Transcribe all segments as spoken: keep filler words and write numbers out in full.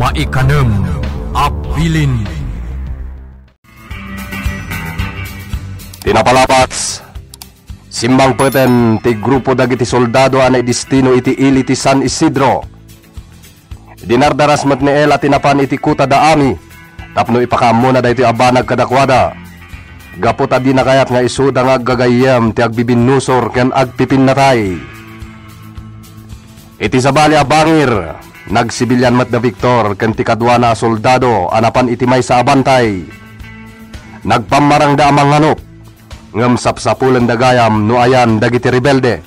Maikanem a bilin. Ti napalabas, simmangpeten ti grupo dagiti soldado a naidestino iti ili ti San Isidro. Dinardaras met ni Ela ti napan iti kuta da Ami tapno ipakaammona daytoy a banag kadakuada. Gapu ta dina kayat nga isuda nga aggagayyem ti agbibinnusor ken agpipinnatay. Iti sabali a bangir, nagsibilian met da Victor ken ti kaduana a soldado a napan iti maysa a bantay. Nagpammarangda a manganup, ngem sapsapulenda gayam no ayan dagiti rebelde.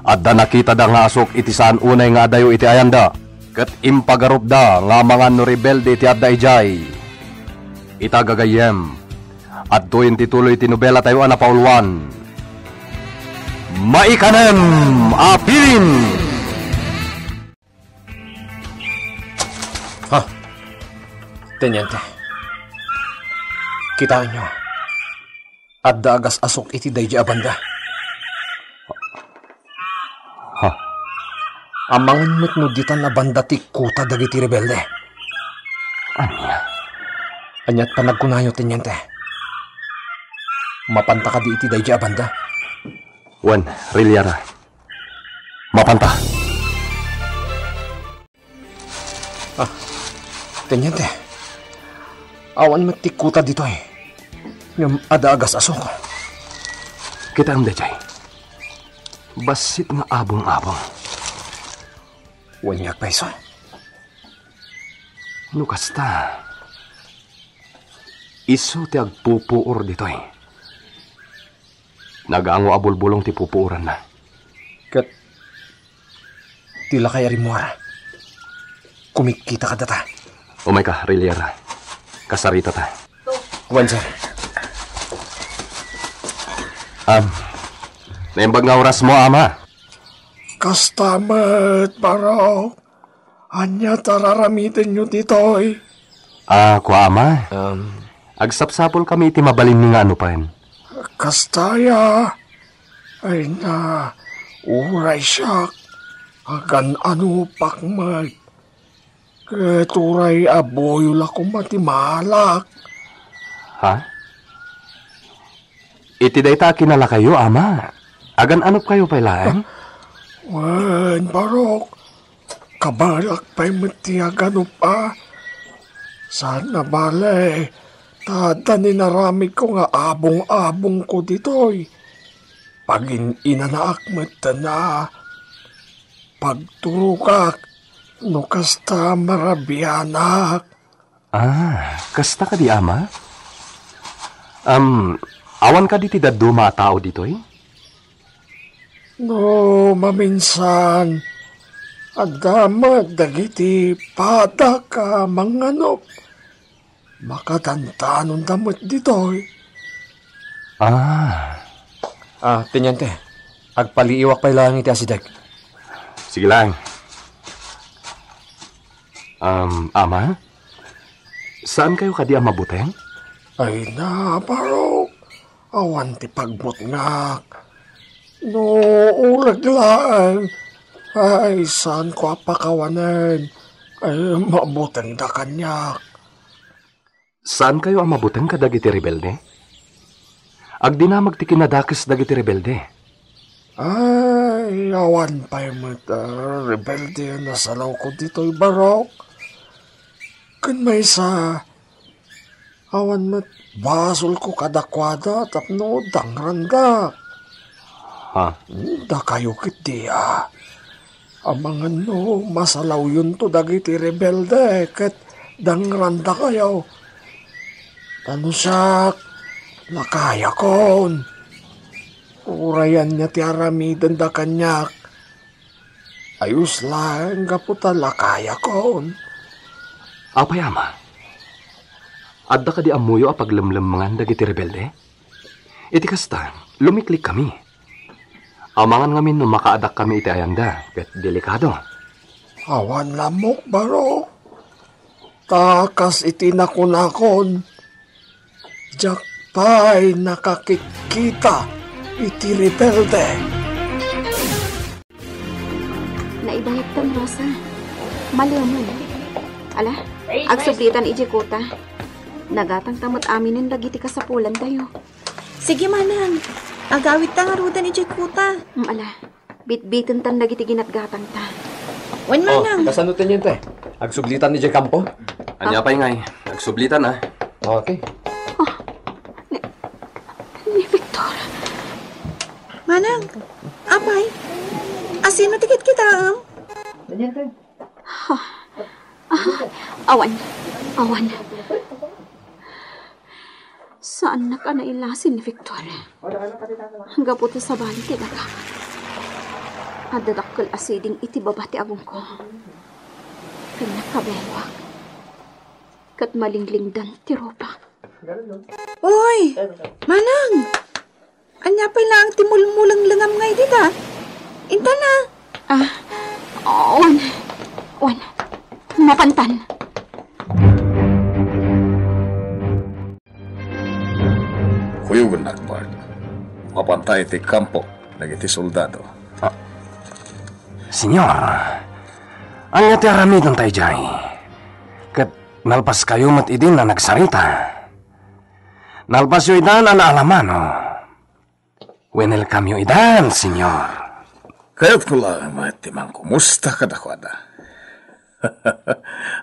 Adda nakitada nga asuk iti saan unay nga adayo iti ayanda, ket impagarupda nga amangan no rebelde ti adda idiay. Ita, gagayyem, adtoyen ti tuloy ti nobelatayo a napauluan. Maikanem a bilin! Ha? Teniente. Kitaenyo. Adda agas-asuk iti daydi a banda. Ha? Amangan met no ditan a banda ti kuta dagiti rebelde. Ania? Aniat panagkunayo, Teniente? Mapanta kadi iti daydi a banda? Wen, Riliera. Mapanta. Ah, Teniente. Awan met ti kuta ditoy. Ngem adda agas-asuk. Kitaem daydiay. Bassit nga abong-abong. Wen, nga agpayso. No kasta, isu ti agpupuor ditoy. Nagango a bulbulong ti pupuoranna. Ket ti lakay a rimmuar, kumitkita kadata. Umayka, Riliera. Kasaritata. Wen, sir. Am, naimbag nga orasmo, Ama. Kasta met, Barok. Ania ti ar-aramidenyo ditoy? Ah, kua, Ama. Um, agsapsapulkami iti mabalinmi nga anupen. Kasta aya? Ay na, uray siak, agan-anupak met. Ket uray abuyo la koma ti maalak. Ha? Iti dayta a kinalakayo, Ama, agan-anupkayo pay laeng? Wen, Barok, kabaelak pay met ti aganup a. Saan a bale, ta adda ni naramidko nga abong-abongko ditoy. Pagin-inanaak met a pagturogak no kasta marabianak. Ah, kasta kadi, Ama? Am, awan kadi ti dadduma a tao ditoy? No maminsan, adda met dagiti padak a manganup. Makadandanonda met ditoy. Ah. Ah, Teniente, agpaliiwak pay laeng iti asidek. Sige laeng. Um, Ama? Saankayo kadi a mabuteng? Ay na, Barok. Awan ti pagbutngak. No ureg laeng, ay, saanko a pakawanen. Ay, mabutengda kaniak. Saankayo a mabuteng kadagiti rebelde? Agdinamag ti kinadakes dagiti rebelde. Ay, awan pay met a rebelde a nasalawko ditoy, Barok. Ken maysa, awan met basolko kadakuada tapno dangranda. Ha? Dakayo ketdi a. Amangan no masalawyonto dagiti rebelde ket dangrandakayo. Ta no siak, lakayakon. Uray ania ti aramidenda kaniak, ayos laeng gapu ta lakayakon. Apay, Ama? Adda kadi ammoyo a paglemlemmengan dagiti rebelde? Iti kasta, lumiklikkami. Amangan ngamin no makaadakkami iti ayanda, ket delikado. Awan lammok, Barok. Ta kas iti nakunakon, diak pay nakakitkita iti rebelde. Naibayagtam, Rosa. Malemen. Ala, agsublitan idiay kuta. Nagatangta met aminen dagiti kasapulantayo. Sige, manang. Agawidta ngaruden idiay kuta. Mm, ala. Bitbitentan dagiti ginatgatangta. Wen, oh, manang. Kasano, teniente? Agsublitan idiay kampo? Ania pay ngay? Agsublitan, ah. Okay. Oh, ni, ni Victor. Manang, apay, asino ti kitkitaem? Ah, ah, awan, awan. Saannak a nailasin ni Victor. Gapu ta sabali ti daga. Adda dakkel a siding iti baba ti agongko. Ken nakabengwak. Ket malinglingdan ti rupak. Uy, manang! Ania pay laeng ti mulmulenglengam ngay dita? Intana. Ah, wen. Wen. Mapantan. Kuyogennak, Bart. Mapanta iti kampo dagiti soldado. Ah, Señor, ania ti aramidenta idiay? Ket nalpaskayo met idin a nagsarita. Nalpasyo idan a naalamano. Winelcome-yo idan, Señor. Kayatko laeng met ti mangkumusta kadakuada.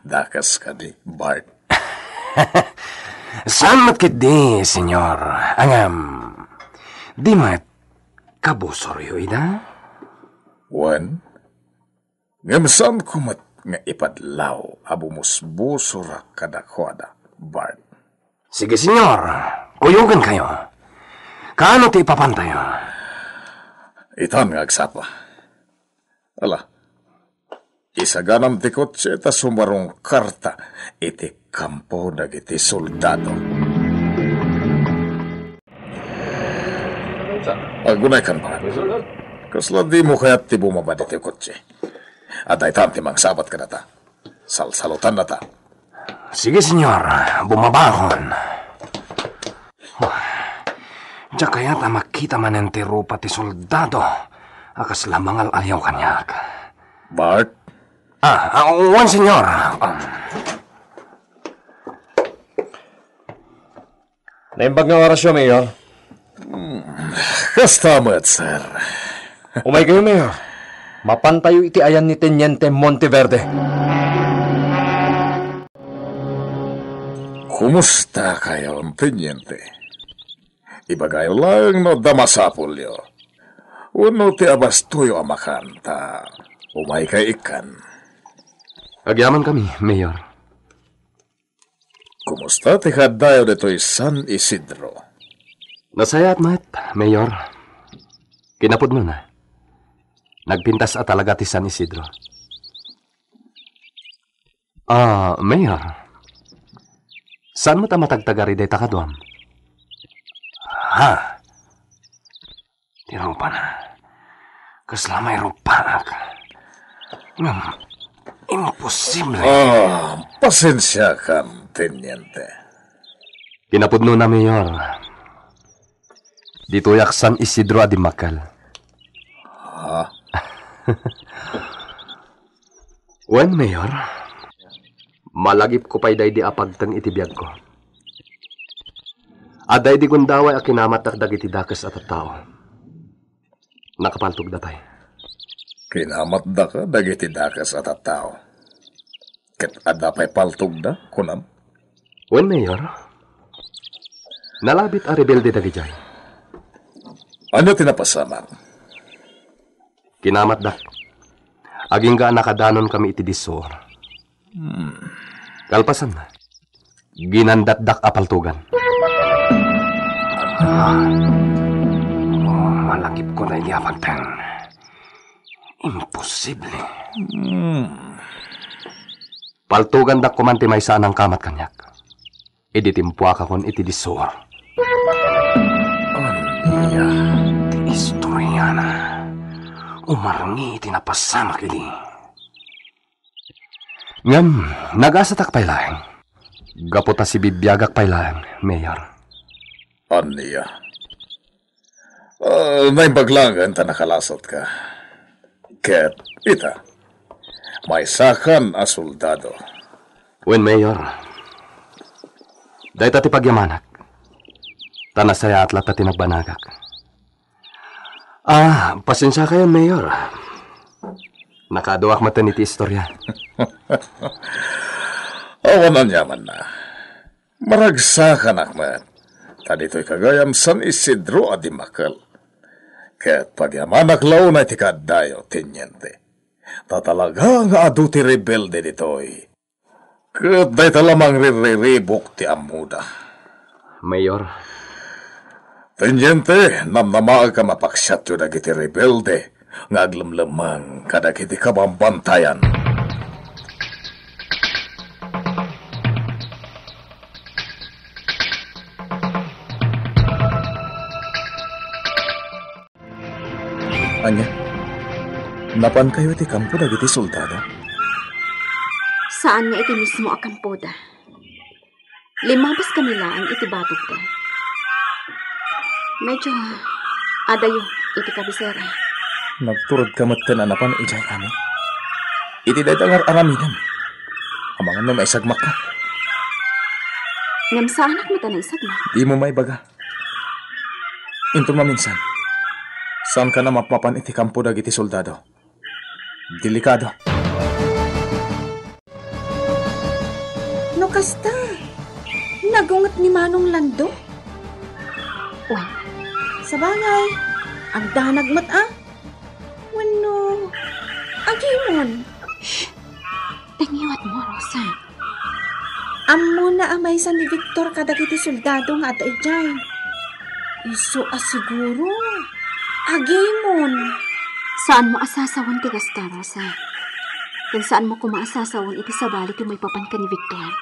Dakes kadi, Bart? Saan met ketdi, Señor. Ngem, di met kabusoryo ida? Wen, ngem saanko met nga ipadlaw a bumusbusorak kadakuada, Bart. Sige, Señor. Kuyogenkayo. Kaano ti ipapantayo? Itan nga agsapa. Ala, isaganam ti kotse ta sumarungkarta iti kampo dagiti soldado. Agunaykan, Bart. Kasla dimo kayat ti bumaba ditoy kotse? Adda itan ti mangsabat kadata. Salsalutannata. Sige, Señor. Bumabakon. Diak kayat a makita manen ti rupa ti soldado a kasla mangal-aliaw kaniak. Bart? Ah, ah, wen, Señor. Um. Naimbag nga orasyo, Mayor. Hmm, kasta met, sir. Umaykayo, Mayor. Mapantayo iti ayan ni Teniente Monteverde. Kumusta kayo, Teniente? Ibagayo laeng no adda masapulyo. Wenno ti abastoyo a makan, ta umaykay ikkan. Agyamankami, Mayor. Kumusta ti kaaddayo ditoy San Isidro? Nasayaat met, Mayor. Kinapudnona, nagpintas a talaga ti San Isidro. Ah, Mayor, saan met a matagtagari dayta kaduam? Ha? Ti rupana. Kasla mairupaak. Ngem, imposible. Ah, pasensiakan, Teniente. Kinapudnona, Mayor. Ditoyak San Isidro a dimmakkel. Ha? Wen, Mayor. Malagipko pay daydi a pagteng iti biagko. Adda idi gundaway a kinamatdak dagiti dakes a tattao. Nakapaltogda pay. Kinamatdaka dagiti dakes a tattao. Ket adda pay paltogda, kunam? Wen, Mayor. Nalabit a rebelde dagidiay. Ania ti napasamak? Kinamatdak. Agingga a nakadanonkami iti dissuor. Hmm. Kalpasanna, ginandatdak a paltogan. Ah, oh, malagipko daydi a pagteng. Imposible. Hmm. Paltogandakko man ti maysa a nangkamat kaniak idi timpuakakon iti dissuor. Ania ti istoriana? Umarngi iti napasamak idi. Ngem, nagasatak pay laeng. Gapu ta sibibiagak pay laeng, Mayor. Ania? Ah, naimbag laeng ta nakalasatka. Ket, ita, Maysakan a soldado. Wen, Mayor. Dayta ti pagyamanak. Ta nasayaat latta ti nagbanagak. Ah, pasensiakayon, Mayor. Nakaduak met iti istorya. Awan aniamanna. Maragsakanak met. Ta ditoy kagayam San Isidro a dimmakkel. Ket pagyamanak la unay ti kaaddayo, Teniente. Ta talaga nga adu ti rebelde ditoy. Ket dayta la mangrirriribuk ti ammoda. Mayor. Teniente, namnamaek a mapaksiatyo dagiti rebelde nga aglemlemmeng kadagiti kabambantayan. Ania? Napankayo iti kampo dagiti soldado? Saan nga iti mismo a kampoda. Limmabas kami laeng iti batogda. Medyo adayo iti kabisera. Nagturedka metten a napan idiay amin. Iti dayta nga ar-aramidem. Amangan no maisagmakka. Ngem saanak met a naisagmak. Dimo maibaga. Inton maminsan, saankan a mapmapan iti kampo dagiti soldado. Delikado. No kasta, nagunget ni Manong Lando? Wen. Sabagay, agdanag met a. Wenno, agimon. Shh! Dangiwatmo, Rosa. Ammona a maysa ni Victor kadagiti soldado nga adda idiay. Isu a siguro. Agimon. Saanmo a sasawen ti kasta, Rosa. Ken saanmo koma a sasawen iti sabali ti maipapan ken ni Victor.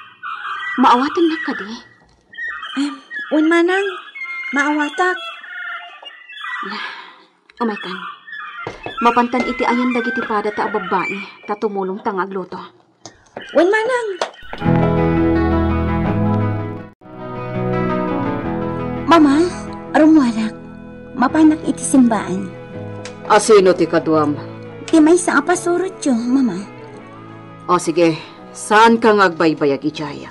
Maawatannak kadi? Em, wen manang, maawatak. Umaykan. Mapantan iti ayan dagiti padata a babbai, ta tumulongta nga agluto. Wen manang. Mama, rummuarak. Mapanak iti simbaan. Asino ti kaduam? Ti maysa a pasurotyo, Mama. O sige, saanka nga agbaybayag idiay.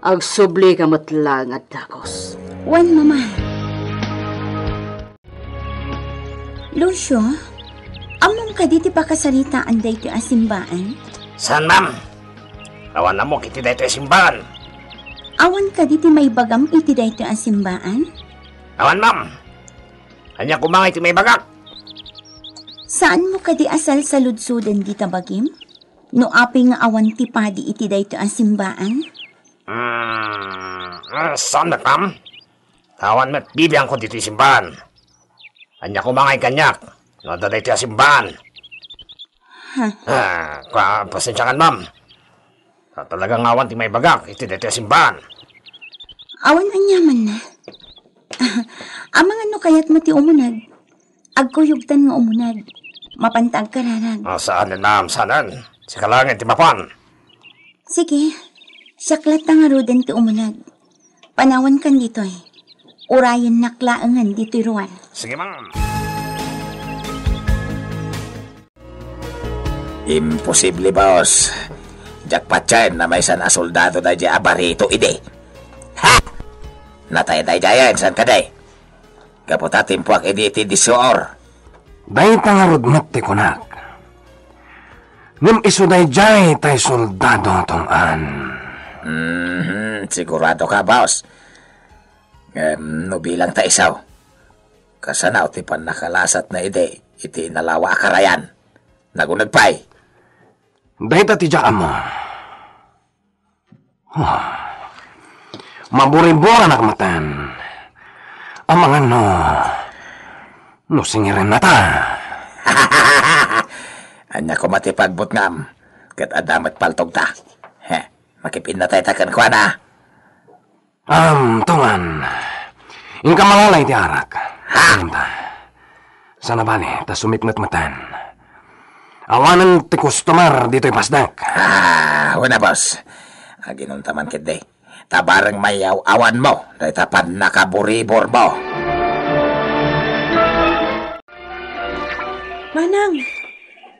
Agsublika met laeng a dagus. Wen, Mama. Lucio, ammom kadi ti pakasaritaan daytoy a simbaan? Saan, ma'am. Awan ammok iti daytoy a simbaan. Awan kadi ti maibagam iti daytoy a simbaan? Awan, ma'am. Ania koma nga iti maibagak? Saanmo kadi a salsaludsoden dita bagim? No apay nga awan ti padi iti daytoy a simbaan? Mm, ah, saan met, ma'am? Awan met bibiangko ditoy simbaan. Ania koma nga kaniak no adda daytoy a simbaan? Ha? Ah, pa-, pasensiakan, ma'am. Ta talaga nga awan ti maibagak iti daytoy a simbaan. Awan aniamanna. Amangan no kayatmo ti umuneg. Agkuyogtan nga umuneg. Mapanta agkararag. Ah, saanen, ma'am, saanen. Sika laeng ti mapan. Sige, siak latta ngaruden ti umuneg. Panawankan ditoy. Urayennak laengen ditoy ruar. Sige, ma'am. Imposible, boss. Diak patien a maysa a soldado daydiay a barito idi. Ha! Natay daydiayen, saan kadi? Gapu ta timpuak idi iti disyuor. Dayta ngarud met ti kunak. Ngem isu daydiay tay soldado, Tong-an. Mhm, sigurado ka, boss. Ngem no bilang ta isu, kasano ti pannakalasatna idi iti nalawa a karayan? Naguneg pay. Dayta ti diak ammo. Ah. Maburiboranak metten. Amangan no, no singirenna ta. Ania koma ti pagbutngam, ket adda met paltogta. He, makipinna tay ta kenkuana. Am, Tong-an. Inka malala iti arak. Ha? Inta. Sana bali, ta sumitnget metten. Awanen ti customer ditoy pasdek. Ah, una, boss. Aginunta man ketdi. Ta bareng mayaw-awanmo dayta pannakaburibor mo. Manang!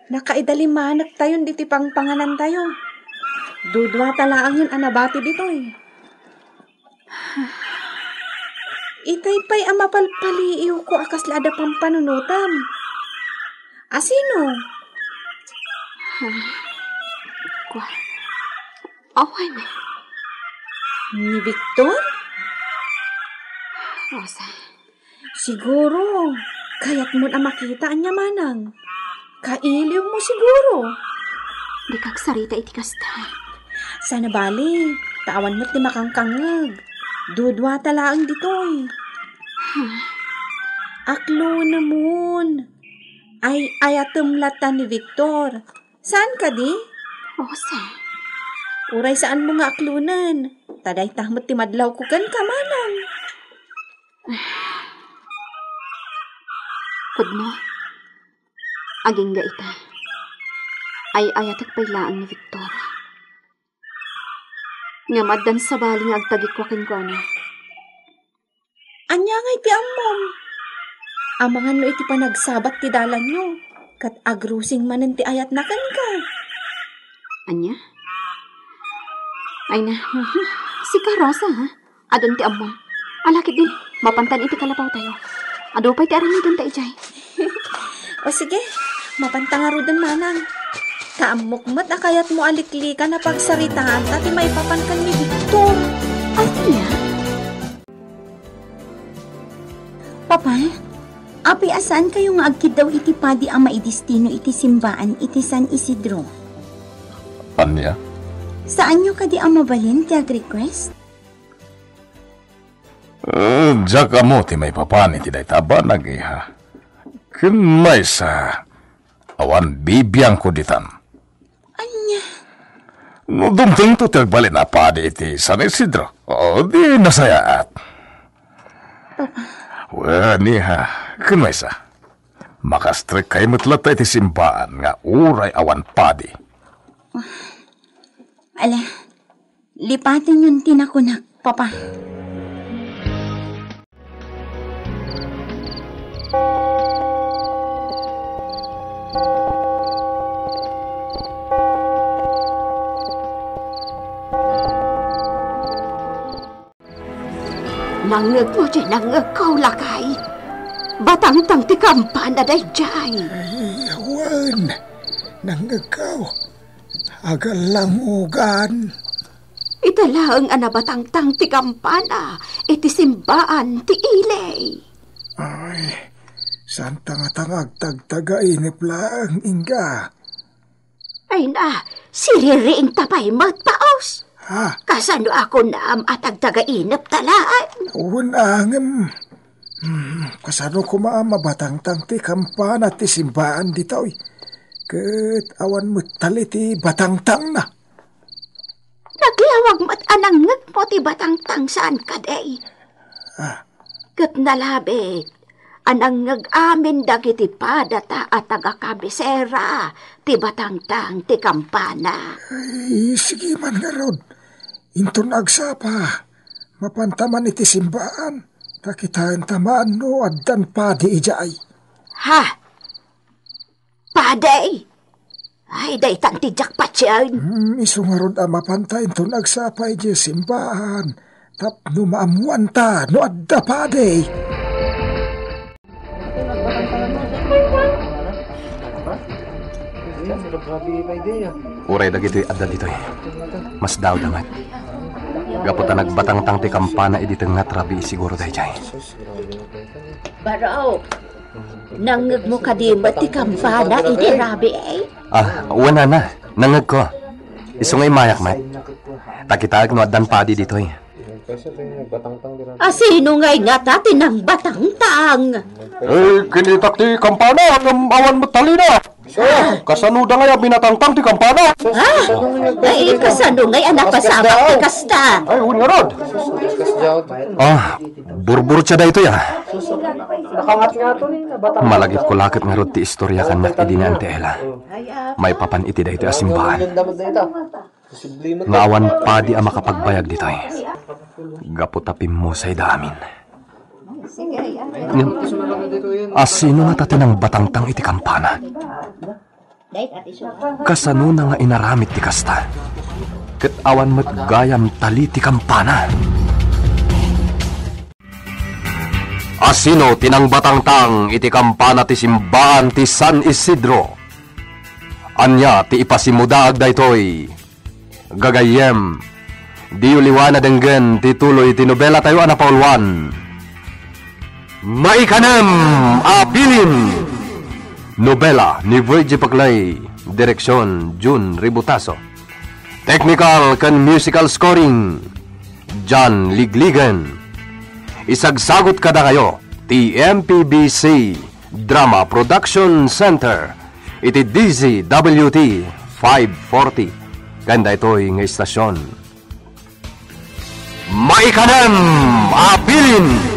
Nakaidalimanektayon ditoy pangpanganantayo. Duduata laengen a nabati ditoy. Itay pay a mapalpaliiwko a kasla adda pampanunotam. Asino? Kua. Awan. Ni Victor? Rosa. Siguro, kayatmon a makita ania manang. Kailiwmo siguro. Dika agsarita iti kasta. Saan a bali, ta awan met ti makangkangngeg. Duduata laeng ditoy. Aklonemon. Ay-ayatem latta ni Victor. Saan kadi? Rosa. Uray saanmo nga aklonen. Ta dayta met ti madlawko kenka manang. Pudno, agingga ita. Ay-ayatek pay laeng ni Victor. Ngem addan sabali nga agtagikua kenkuana. Ania ngay ti ammom? Amangan no iti panagsabat ti dalanyo, ket agrusing manen ti ayatna kenka. Ania? Ay na, sika, Rosa, ha? Adun ti ammom. Ala ketdin, mapantan iti kalapawtayo. Adu pay ti aramidenta idiay. O sige, mapanta ngaruden manang. Ta ammok met a kayatmo a liklikan a pagsaritaanta ti maipapan ken ni Victor. Ania? Papa, apay a saankayo nga agkiddaw iti padi a maidistino iti simbaan iti San Isidro? Ania? Saanyo kadi a mabalin ti ag-request? Eh, diak ammo ti maipapan iti dayta a banag, iha. Ken maysa, awan bibiangko ditan. Ania? No dumtengto ti agbalin a padi iti San Isidro, o, di nasayaat. Papa. Wen, iha, ken maysa. Makastrekkay met latta iti simbaan nga uray awan padi. Ala, lipatenyon ti nakunak, Papa. Nangngegmo ti nangngegko, lakay. Batangtang ti kampana daydiay. Ay, wen, nangngegko. Agallangugan. Ita laeng a nabatangtang ti kampana iti simbaan ti ili. Ay, saan ta nga tangag tagtagainep laeng, ingga. Ay na, siririingta pay met, Paos. Ha? Kasano a kunam a tagtagainep ta laeng? Wen, ngem, hmm, kasano koma a mabatangtang ti kampana ti simbaan ditoy? Ket awan met tali ti batangtangna. Naglawag met a nangngegmo ti batangtang saan kadi. Ah. Ket nalabit a nangngeg amin dagiti padata a taga-kabisera ti batangtang ti kampana. Ay, sige man ngarud. Inton agsapa, mapanta man iti simbaan, ta kitaenta man no addan padi idiay. Ha? Padi! Ay, daytan ti diak patien. Hmm, isu ngarud a mapanta inton agsapa idiay simbaan tapno maammuanta no adda padi. Uray dagitoy adda ditoy, masdaawda met. Gapu ta nagbatangtang ti kampana idi tengnga ti rabii siguro daydiay. Barok, nangngegmo kadi met ti kampana idi rabii? Ah, wen, nana, nangngegko. Isu nga immayak met. Ta kitaek no addan padi ditoy. Asino ngay ngata ti nangbatangtang? Eh, kinitak ti kampana, ngem awan met talina. Kasano da ngay a binatangtang ti kampana? Ah, ay, kasano ngay a napasamak ti kasta? Ay, wen ngarud. Ah, burburtia daytoy, ah. Malagipko la ket ngarud ti istoria kaniak idi ni Auntie Ella. Maipapan iti daytoy a simbaan. Nga awan padi a makapagbayag ditoy. Gapu ta pimmusayda amin. Ngem, asino ngata ti nangbatangtang iti kampana? Kasanona nga inaramid ti kasta? Ket awan met gayam tali ti kampana. Asino ti nangbatangtang iti kampana ti simbaan ti San Isidro? Ania ti ipasimudaag daytoy? Gagayyem, diyo liwa na denggen ti tuloy ti nobela tayo a napauluan. Maikanem a Bilin! Nobela ni Virgie Paclay, direksyon Jun Ributaso. Technical ken musical scoring, John Ligligen. Isagsagut kadakayo ti M P B C Drama Production Center iti D Z W T five forty. Ken daytoy nga istasyon. Maikanem a Bilin!